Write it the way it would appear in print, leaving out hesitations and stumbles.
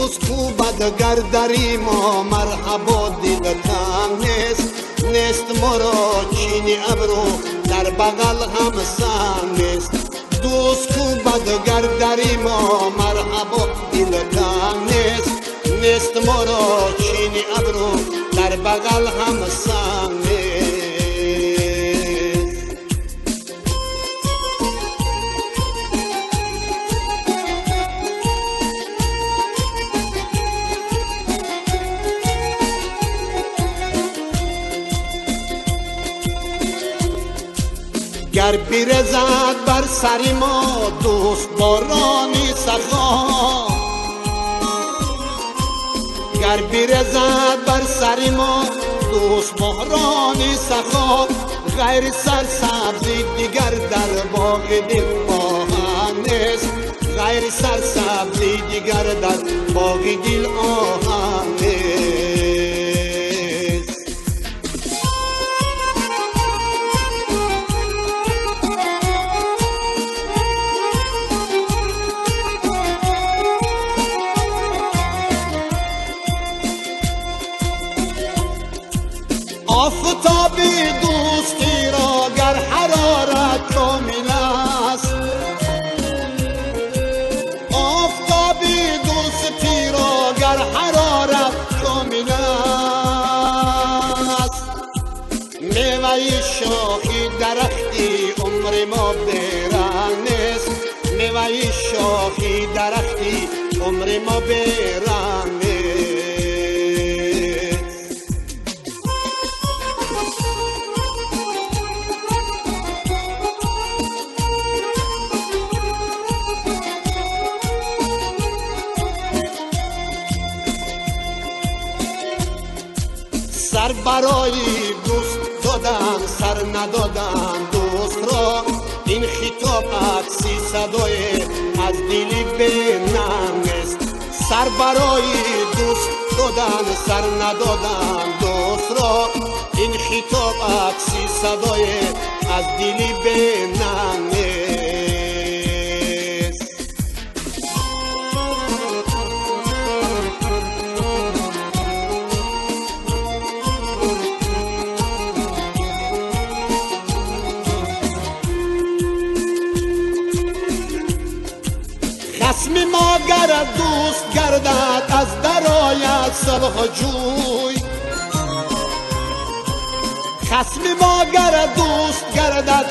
دوست کو بدگر داری ما مرحبا دلتنگ نیست نیست مرا چینی ابرو در بغل هم سنگ نیست دوست کو بدگر داری ما مرحبا دلتنگ نیست نیست مرا چینی ابرو در بغل هم سنگ نیست. گر برزد بر سر ما دوست بارانی سخا، گر برزد بر سر ما دوست بارانی سخا، غیر سرسبزی دیگر در باغ دل آهن نیست، غیر سرسبزی دیگر در باغ دل آهن نیست. آفتاب دوستی را گر حرارت کامل است، آفتاب دوستی را گر حرارت کامل است، میوه شاخی درختی عمر ما بیرنگ نیست، میوه شاخی درختی عمر ما بیرنگ نیست. سر برای دوست دادم سر ندادم دوست را، این خطاب عکسی صدای از دلی به ننگ است. سر برای دوست دادم سر ندادم دوست را، این خطاب عکسی صدای از دلی به ننگ است. خصم ما گر دوست گردد از درآید صلح جوی، خصم ما گر دوست گردد